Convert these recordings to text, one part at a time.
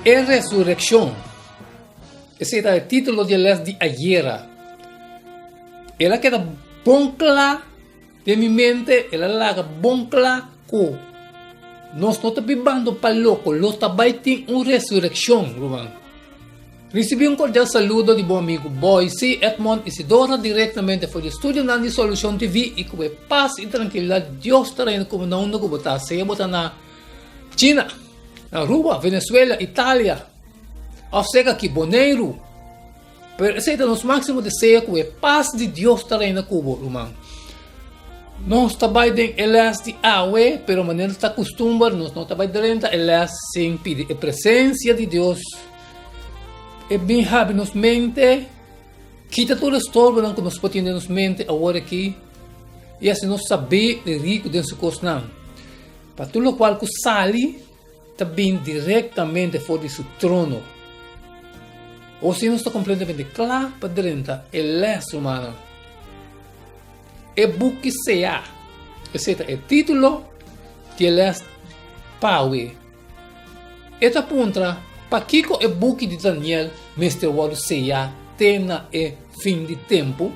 E resurekshon. Esei ta e título di e lès di ayera. El a keda bon kla den mi mente, el a laga bon kla ku nos no ta bibando pa loko, lo ta bai tin un resurekshon, ruman. Risibí un kordial saludo di bo amigu Boyce Edmond Isidora direktamente for di studionan di Solucion TV i ku e pas i trankilidat di Dios ta reina ku bo na unda ku bo ta, sea bo ta na China, na Aruba, Venezuela, Italia òf seka aki Boneiru. Pero esei ta nos máksimo deseo ku e pas di Dios ta reina ku bo, ruman. Nos ta bai den e lès di awe, pero manera ta kustumber nos no ta bai drenta e lès sin pidi e presensia di Dios. E bin habri nos mente, kita tur estorbonan ku nos por tin den nos mente awor aki, i hasi nos sabí i riku den su kosnan. Pa tur lokual ku sali ta bin direktamente for di su trono. Osi nos ta kompletamente kla pa drenta e lès, rumannan. E buki sea, esei ta e título di e lès pawe. E ta puntra pakiko e buki di Daniel mester wòrdu seyá te na e fin di tempu.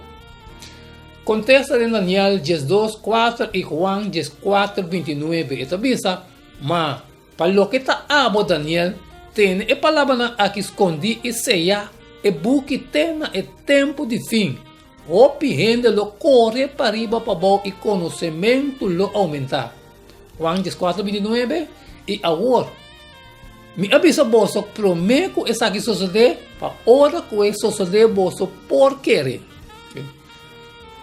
Kontesta den Daniel diesdos, kuater i Juan dieskuater, bintinuebe. E ta bisa, Ma pa loke ta abo, Daniel, tene e palabranan aki skondí i seyá e buki te na e tempu di fin. Hopi hende lo kore pariba pabou i konosementu lo oumentá. Juan dieskuater bintinuebe, I awor, mi a bisa boso promé ku esaki sosodé, pa ora ku e sosodé boso por kere.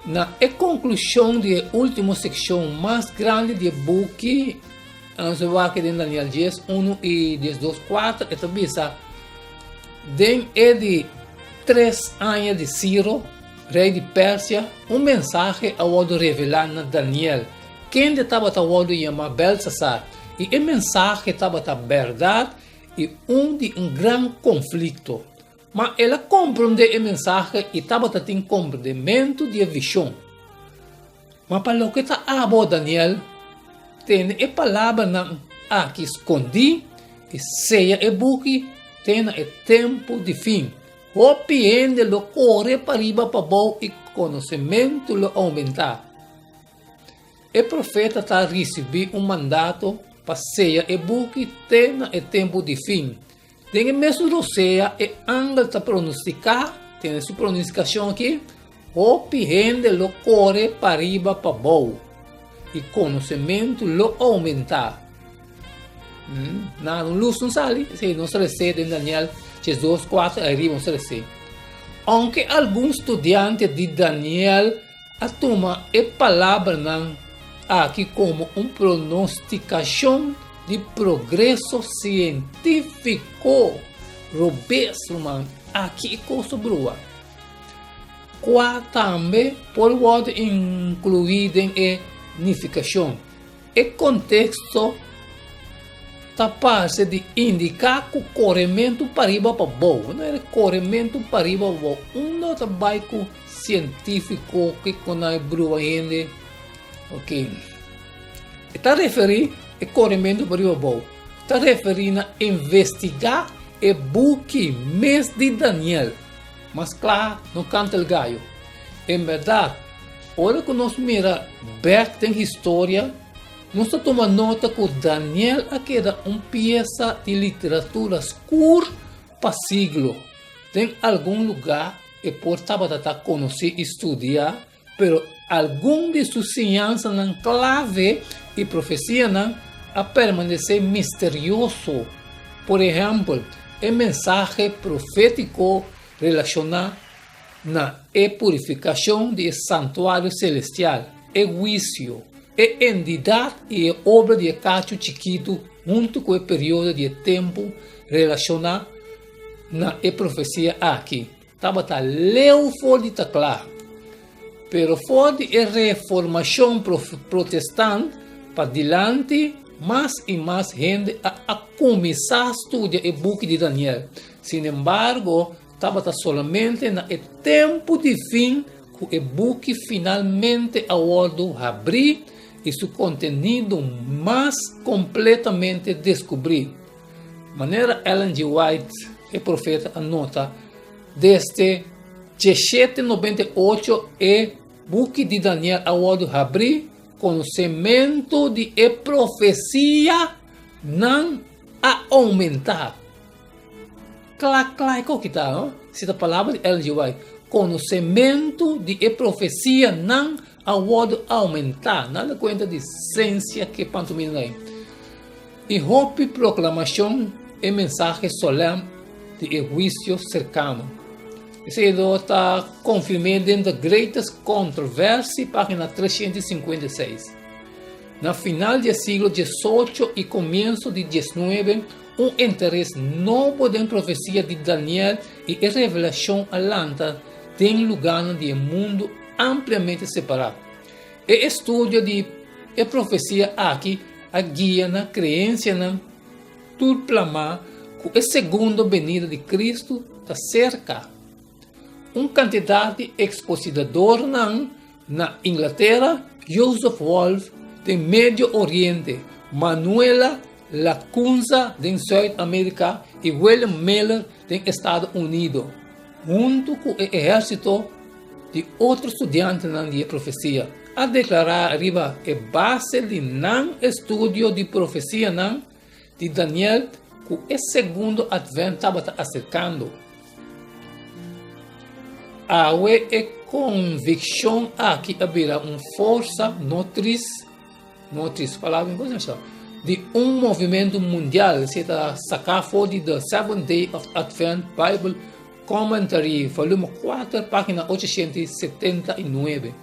Na e konklushon di e último sekshon mas grandi di e buki, nos a wak den Daniel dies unu i diesdos kuater, e ta bisa, Den e di tres aña di Siro, rei di Persia, un mensahe a wòrdu revelá na Daniel, Kende tabata wòrdu yamá Belsasar, i e mensahe tabata bèrdat i un di un gran konflikto. Ma el a komprondé e mensahe i tabata tin komprendementu di e vishon. Ma pa loke ta abo, Daniel, tene e palabranan aki skondí i seya e buki te na e tempu di fin. Hopi hende lo kore pariba pabou i konosementu lo oumentá. E profeta ta risibí un mandato pa seya e buki te na e tempu di fin. Den e mesun rosea e angel ta pronostiká, tene su pronosticacion aki, hopi hende lo kore pariba pabou i konosementu lo oumentá. Na un lus no sali, esei nos resé den Daniel 2, 4 ariba nos resé. Aunke algun studiante di Daniel a tuma e palabranan aki komo un pronostikashon di progreso sientífiko robes, ruman. Aki e kos ta brua. Kua tambe por wòrdu inkluí den e nifikashon. E konteksto ta parse di indiká ku korementu pariba pa bou. No era korementu pariba pa bou. Unda ta bai ku sientífiko kiko nan e brua hende? Ok. E ta referí e korementu pariba bou. Ta referí na investigá e buki mes di Daniel. Mas kla no kanta el gayo. En bèrdat, ora ku nos mira bèk den historia, nos ta tuma nota ku Daniel a keda un piesa di literatura skur pa siglo. Den algun lugá e por tabata ta konosí i studiá, pero algun di su siñansanan klave i profesianan a permanesé misterioso. Por ehèmpel, e mensahe profétiko relashoná na e purifikashon di e santuario selestial, e huisio, e entidat i e obra di e kachu chikitu huntu ku e periodo di e tempu relashoná na e profesia aki, tabata leu for di ta kla. Pero for di e Reformashon Protestant padilanti, mas i mas hende a kuminsá studia e buki di Daniel. Sinembargo, Tabata solamente na e tempu di fin ku e buki finalmente a wòrdu habrí i su kontenido mas kompletamente deskubrí. Manera Ellen G. White, e profeta, a nota, desde 1798 e buki di Daniel a wòrdu habrí, konosementu di e profesianan a oumentá. Kla kla e koki ta, no? Si ta palabra di Ellen G. White, konosementu di e profesianan a wòrdu oumentá. Nan da kuenta di sensia ke pantomina ei. I hopi proklamashon e mensahe solèm di e huisio serkano. Esei lo ta konfirmé den The Greatest Controversy, página 356. Na final di e siglo diesocho i komienso di diesnuebe, un interes nobo den profesia di Daniel i e revelashon a lanta den lugánan di e mundu ampliamente separá. E estudio di e profesia aki a guia na kreensianan tur plamá ku e segundo benida di Kristu ta serka. Un kantidat di eksposidadornan na Inglatera, Joseph Wolff den Medio Oriente, Manuela Lacunza den Zuid Amerika i William Miller den Estado Unido, huntu ku e ehérsito di otro studiantenan di e profesia, a deklará riba e base di nan estudio di profesianan di Daniel ku e segundo Atvènt tabata aserkando. Awe e konvikshon aki a bira un forsa notris, notris, palabra mi por di un movimentu mundial, esei ta saká for di The Seventh Day of Advent Bible Commentary, volume 4, página 879.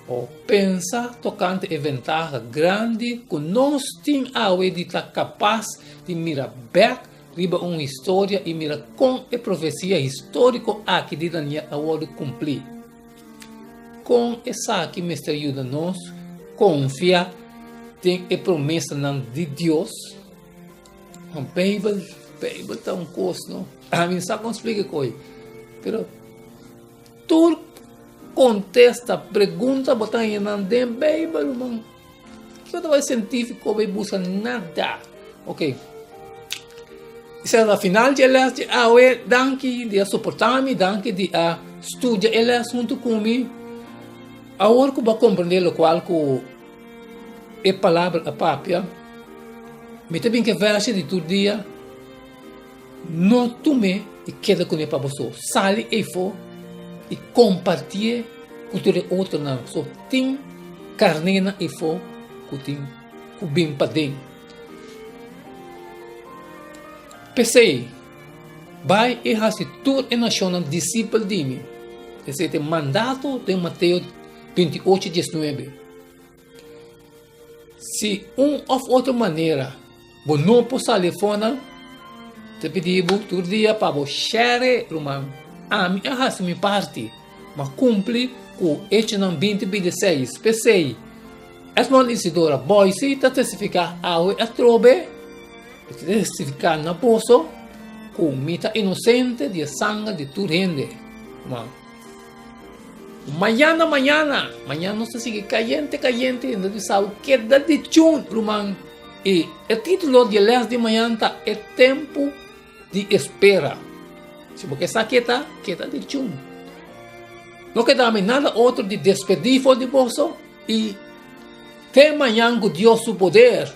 O pensa tokante e ventaha grandi ku nos tin awe di ta kapas di mira bèk riba un historia i mira kon e profesia históriko aki di Daniel a wòrdu kumplí. Kon esaki mester yuda nos konfia den e promesanan di Dios? Beibel, Beibel ta un kos, no? Ami no sa kon splika e koi, pero tur kontesta, pregunta bo ta haña nan den Beibel, ruman. Kiko ta bai sientífiko bai buska nada. Ok. Esei ta final di e les di awe. Danki di a soportá mi, danki di a studia e les huntu ku mi. Awor ku bo a komprendé lokual ku e palabra a papia, mi ta bin ku e vèrsio di tur dia, No tum'é i keda kuné pa bo so. Sali eifó i kompartié ku tur e otronan. So tin karnénan eifó ku tin ku bin paden. P'esei, bai i hasi tur e nashonnan disipel di mi. Esei ta e mandato den Mateo 28, 19. Si un of otro manera bo no por sali afonan, ta pidi bo tur dia pa bo share ruman. Ami a hasi mi parti, m'a cumpli cu Echonan binti binti seis. P'esei, Edmond Isidora Boise ta testifica awe atrobe, mi ta testifica na boso cu mi ta inocente di e sanger di tur hende. Ruman. Mañana, mañana, mañana nos ta sigui cayente, cayente, nos bisa bo keda di chun, ruman. Y e título di e les di mañana ta E Tempo di Espera. Si bo ke sa ke ta, keda di chun. No keda mi nada otro di despedí for di boso y te mañan ku Dios su poder.